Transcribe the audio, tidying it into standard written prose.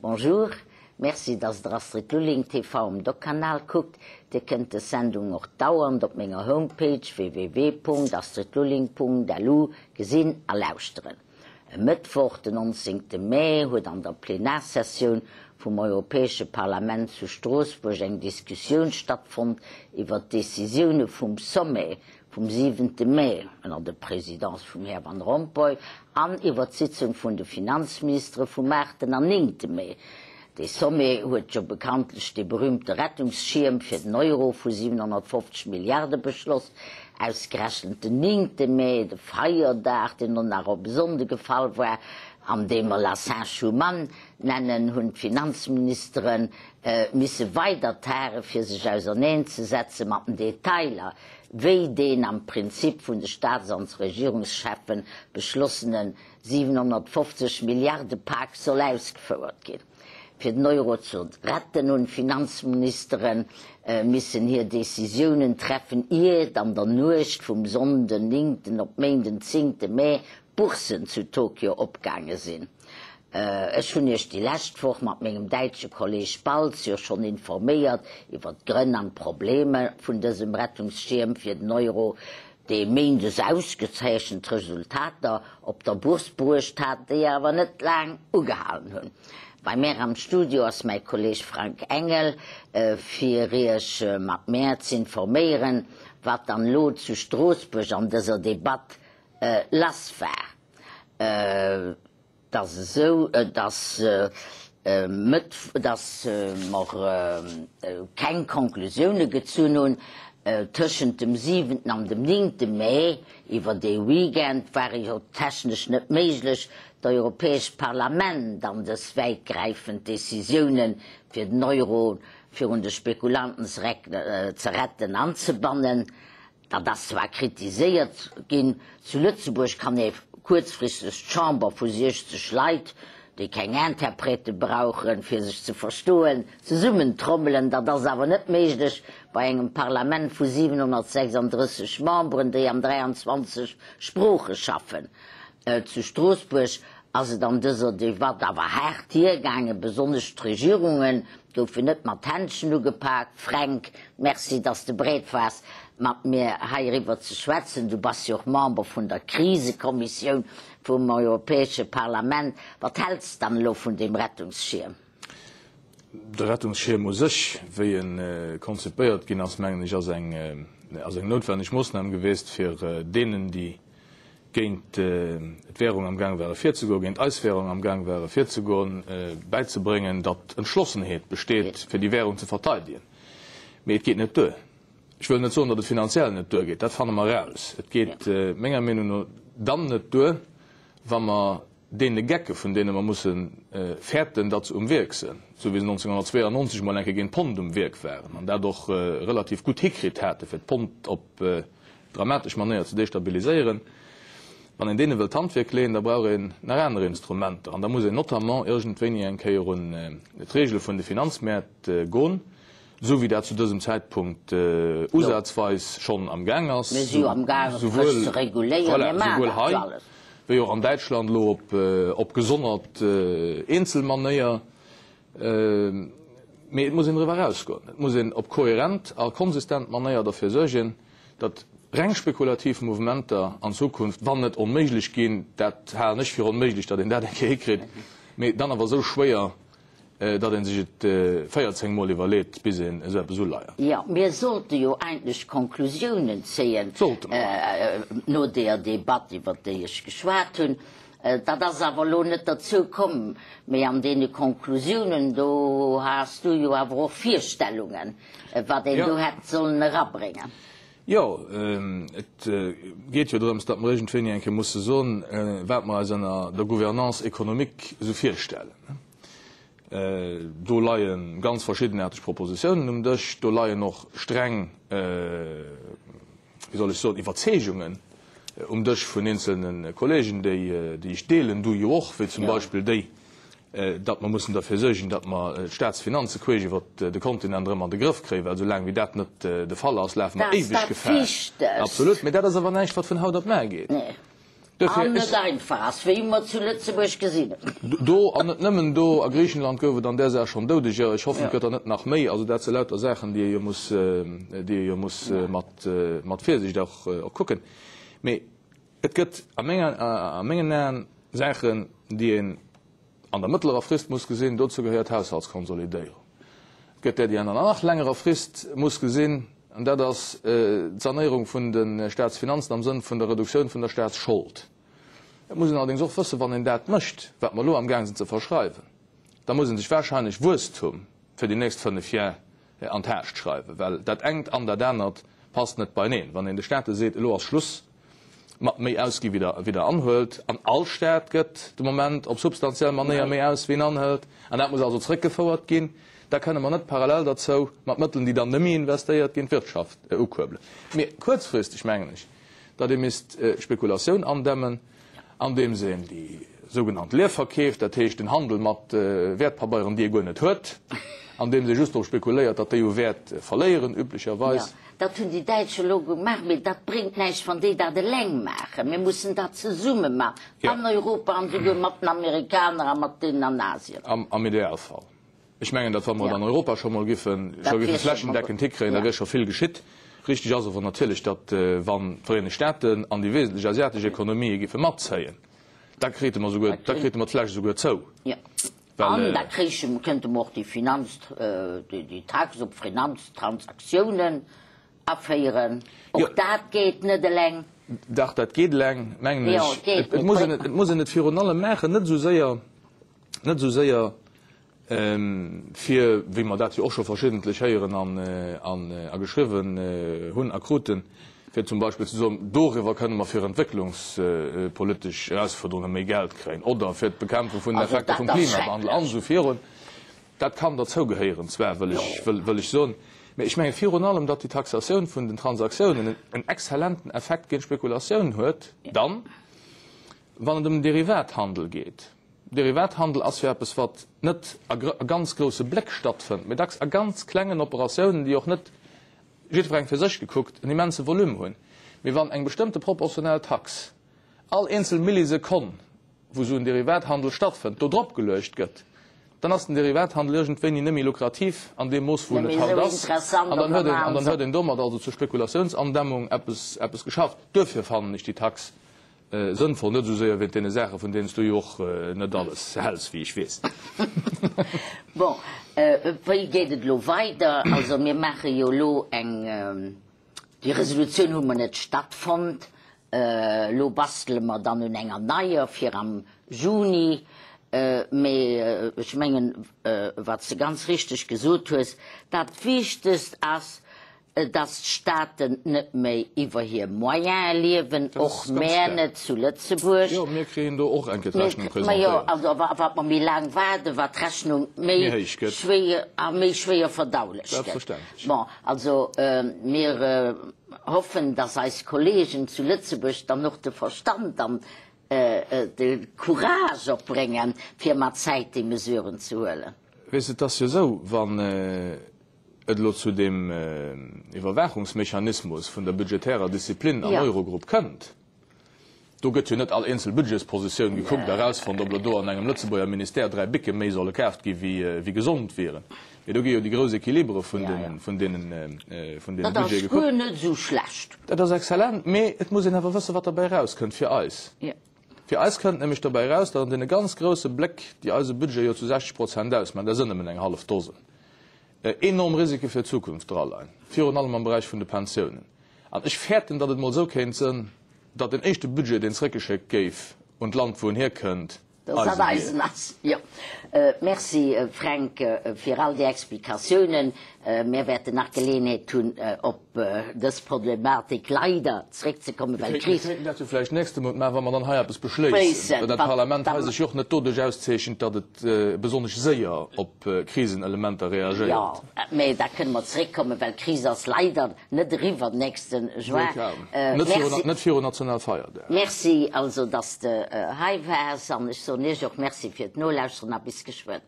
Bonjour, merci dass der Astrid Lulling TV um Doc-Kanal kuckt. Dir kënnt des Sendung och dauernd op menger Homepage www.astridlulling.lu gesinn a lauschteren. E Mëttwoch, den 19 Mee, huet an der Plenarsessioun vum Europäesche Parlament zu Stroossbuerg eng Diskussioun stattfonnt iwwer d'Decisioune vum Sommet vum siwente Mee ënner der Présidence vum Här Van Rompuy an iwwer d'Sitzung vun de Finanzministere vum aachten an néngte Mee. Dee Sommet huet jo bekanntlech dee berühmte Rettungsschierm fir den Euro vu 750 Milliarde beschloss. Ausgerechent den néngte Mee, de Feierdag, deen och nach op e Sonnde gefall war an dee mer la Saint-Schuman nennen, hunn d'Finanzministere misse weider tage fir sech auserneenzesetze mat den Detailer wéi deen am Prinzip vun de Staats an Regierungscheffen beschlossene 750 Milliarde Pak soll ausgefouert ginn. Fir den Euro ze retten, hunn d'Finanzministere missen hir Decisiounen treffen, iert an der Nuecht vum Sonnden 9 op Méinden 10 Mee d'Bourssen zu Tokio opgaange sinn. Ech hunn Iech déi lescht Woch mat mengem däitsche Kolleg Balz jo schonn informéiert iwwer d'Grënn an d'Probleme vun dësem Rettungsschierm fir den Euro, dee méindes ausgezeechent Resultater op der Bourse bruecht hat, déi awer net laang ugehalen hunn. Bei mär am Studio ass mäi Kolleg Frank Engel, fir Iech mat mär z'informéieren, wat dann elo zu Stroossbuerg an dëser Debatt lass war. Et ass esou, dass dass mer keng Konklusioune gezunn hunn. Tëschent dem siwenten an dem néngte Mee, iwwer dee Weekend, war et jo technesch net méiglech, d'Europäescht Parlament an dës wäitgräifend Decisiounen, fir den Euro virun de Spekulanten ze retten, anzebannen. Dat ass zwar kritiséiert ginn, zu Lëtzebuerg kann ee kuerzfristeg d'Chamber vu 60 Leit, déi keng Interprete brauchen, fir sech ze verstoen, zesummentrommelen. Dat ass awer net méiglech bei engem Parlament vu 736 Memberen, déi an 23 Sprooche schaffen. Zu Stroossbuerg ass et an dëser Debatt awer haart hiergaangen, besonnesch d'Regierunge goufen net mat Händschen ugepak. Fränk, merci, dass de breet waars, mat mir heiriwwer ze schwätzen. Du bass jo och Member vun der Krisekommissioun vum Europäesche Parlament. Wat häls dann elo vun deem Rettungsschierm? De Rettungsschierm u sech, wéi e konzipéiert ginn ass, mengen ech, ass eng, ass eng noutwenneg Moossnam gewiescht, fir deenen, déi géint d'Währung am Gaang ware virzegoen, géint eis Währung am Gaang ware virzegoen, bäizebréngen, datt Entschlossenheet besteet, fir déi Währung ze verteidegen. Mee et geet net duer. Ech wëll net soen, datt et finanziell net duergeet, dat fanne mer eraus. Et geet menger Meenung no dann net duer, wa mer deene Gecke vun deene mer musse fäerten, datt se um Wierk sinn, esou wéi se 1992 mol eng Kéier géint d'Pond um Wierk waren an dat och relativ gutt hikritt hate fir d'Pond op dramatesch Manéier ze destabiliséieren. Wann een deene wëllt d'Handwierk leeën, da brauch een nach aner Instrumenter an da muss een notamment iergendwéini eng Kéier un d'Regele vun de Finanzmäert goen, esou wéi dat zu dësem Zäitpunkt usazweis schonn am Gaang ass, souwuel hei wéi och an Däitschland elo op gesonnert eenzel Manéier. Mee et muss een driwwer erausgoen. Et muss een op kohärent a konsistent Manéier derfir suergen, datt reng spekulativ Mouvementer an Zukunft, wann net onméiglech ginn, dat halen ech fir onméiglech, datt een dat eng Kéier hikritt, mee dann awer esou schwéier, datt ee sech et 14 Mol iwwerleet, bis een esou eppes uleiert. Jo, mir sollte jo eigentlech Konklusiounen zéien no deeër Debatt, iwwert déi ech geschwat hunn. Dat ass awer elo net derzou komm. Mee an deene Konklusiounen, do has du jo awer och Virstellungen, wat een do hätt sollen erabréngen. Jo, et geet jo drëms, datt mer iergendwéini eng Kéier musse soen, wat mer eis ënner der Gouvernance économique esou virstellen. Do leie ganz verschiddenaarteg Propositiounen um Dësch. Do leien och streng, wéi soll ech soen, Iwwerzeegungen um Dësch vun eenzelne Kollegen, déi, déi ech deelen, du jo och, wéi zum Beispill déi, datt mer mussen derfir suergen, datt mer d'Staatsfinanze queesch iwwert de Kontinent erëm an de Grëff kréien, well soulaang wéi dat net de Fall ass, lafe mer éiweg Gefahr. Absolut, mee dat ass awer näischt, wat vun haut op mar geet. Dofir, An net einfach ass, wéi mer zu Lëtzebuerg gesinn hunn. Do, an net nëmmen do, a Griichenland gouf et an där Saach schonn Doudeger, ech hoffen, et gëtt der net nach méi. Also dat si lauter Saachen, déi ee jo muss, déi ee jo muss mat, mat Virsiicht och, och kucken. Mee et gëtt a menger, a mengen Aen Saachen, déi een an der mëttlerer Frist muss gesinn, dozou gehéiert d'Haushaltskonsolidéierung. Et gëtt där, déi an der nach längerer Frist muss gesinn, an dat ass d'Sanéierung vun de Staatsfinanzen am Sënn vun der Reduktioun vun der Staatsschold. Et muss een allerdéngs och wëssen, wann een dat mécht, wat mer elo amgaang sinn ze verschreiwen, da muss ee sech wahrscheinlech Wuesstum fir déi nächst fënnf Jar an d'Haascht schreiwen, well dat engt an dat anert passt net beineen. Wann een de Staate seet, elo ass Schluss mat méi ausgi wéi der wéi der anhuelt, an all Staat gëtt de Moment op substantiell Manéier méi aus wéi en anhëlt, an dat muss also zrëckgefouert ginn, da kënne mer net parallel derzou mat Mëttelen, déi dann net méi investéiert ginn, d'Wirtschaft ukuerbelen. Mee kuerzfristeg mengen ech, datt ee misst d'Spekulatioun andämmen, andeems een déi sougenannt Leerverkeef, dat heescht den Handel mat Wäertpabeieren, déi ee guer net huet, andeems ee just drop spekuléiert, datt déi u Wäert verléieren üblecherweis. Jo, dat hunn déi Däitsch elo gemaach, mee dat bréngt näischt, wann déi dat eleng maachen. Mir mussen dat zesumme maachen, an Europa an esouguer mat den Amerikaner a mat deenen an Asien. Am Idealfall. Ech mengen, datt wa mer et an Europa scho mol giffen, scho giffe flächendeckend hikréien, da wier scho vill geschitt. Richtig ass ower natierlech, datt wann d'Vereenegt Staaten an déi wesentlech asiatesch Ekonomië giffe matzéien, da krite mer souguer, da krite mer d'Fläsch esouguer zou. Jo, an da kréiche, kënnte mer och déi Finanz, déi Tax op Finanztransaktiounen aféieren. Och dat geet net eleng. Dach, dat geet eleng, mengen ech. Et muss een et, et muss een et virun allem maachen, net esou séier, net esou séier, fir, wéi mer dat jo och scho verschiddentlech héieren a geschriwwen hunn a kruten, fir zum Beispill ze soen, doriwwer kënne mer fir entwécklungspolitesch Erausfuerderunge méi Geld kréien oder fir d'Bekämpfung vun den Effekter vum Klimawandel an esou virun. Dat kann derzou gehéieren zwar, wëll ech, wëll ech soen, mä ech menge virun allem, datt déi Taxatioun vun den Transaktiounen en exzellenten Effekt géint d'Spekulatioun huet, dann, wann et ëm den Derivathandel geet. Derivathandel ass jo eppes, wat net a ganz grousse Bléck stattfënnt, mee dacks a ganz klengen Operatiounen, déi och net, jiddwereng fir sech gekuckt, en immense Volume hunn. Mee wann eng bestëmmte proportionell Tax all eenzel Millisekonn, wou esou en Derivathandel stattfënnt, do drop geluecht gëtt, dann ass den Derivathandel iergendwéini net méi lukrativ an deem Mooss, wou en et haut ass. An dann huet een, an dann huet een domat also zur Spekulatiounsandämmung eppes, eppes geschafft. Duerfir fannen ech déi Tax Sënnvoll, net esou séier wéint deene Saachen, vun deenen s du jo och net alles häls, wéi ech weess. Bon, wéi geet et elo weider? Also mir maache jo elo eng, déi Resolutioun hu mer net stattfonnt, elo bastele mer dann un enger neier fir am Juni. Mee ech mengen, wat s de ganz richteg gesot hues, dat Wichtegst ass, dass d'Staaten net méi iwwer hir Moyene liewen, och mär net zu Lëtzebuerg. Jo, mir kréien do och eng Kéier d'Rechnung presentéiert. Majo, also wat mer méi laang waarden, wat d'Rechnung méi héich gëtt a méi schwéier verdaulech gëtt. Selbstverständlech. Bon, also mir hoffen, dass eis Kollegen zu Lëtzebuerg dann och de Verstand an de Courage opbréngen, fir mat Zäit déi Mesuren ze huelen. Weess de, et ass jo esou, wann et elo zu deem Iwwerwaachungsmechanismus vun der budgetärer Disziplin am Eurogrupp kënnt, do gëtt jo net all eenzel Budgetspositioun gekuckt a erausfonnt, ob elo do an engem Lëtzebuerger Ministère 3 Bicke méi solle kaaft gi wéi gesond wieren, mee do gi jo déi grouss Equilibere vun deene Budgete gekuckt. Dat ass guer net esou schlecht. Dat ass exzellent, mee et muss een awer wëssen, wat derbäi erauskënnt fir eis. Fir eis kënnt nämlech derbäi eraus, datt an deene ganz grousse Bléck, déi eise Budget jo zu 60 Prozent ausmaachen, dat sënn nëmmen eng hallef Dosen, enorm Risike fir d'Zukunft draleien, virun allem am Beräich vun de Pensiounen. An ech fäerten, datt et mol esou kéint sënn, datt den éischte Budget, deen zréckgeschéckt géif un d'Land, wou en hierkënnt, eisen wier. Ass. Jo. Merci, Fränk, fir all déi Explikatiounen. Mir wäerten nach Geleeënheet hunn, op dës Problematik leider zréckzekommen, well d'Kris. Mir kéinten dat jo vläicht nächste Mount maachen, wa mer dann hei eppes beschléissen, well dat Parlament hei sech jo och net doduerch auszeechent, datt et besonnesch séier op Krisenelementer reagéiert. Jo, mä da kënne mer zréckkommen, well d'Kris ass leider net eriwwer nächste Juin. Wuel kaum. Net virun Nationalfeierdag. Merci also, datt s de hei waars an ech soen Iech och Merci fir d'Nolauschteren a bis geschwënn.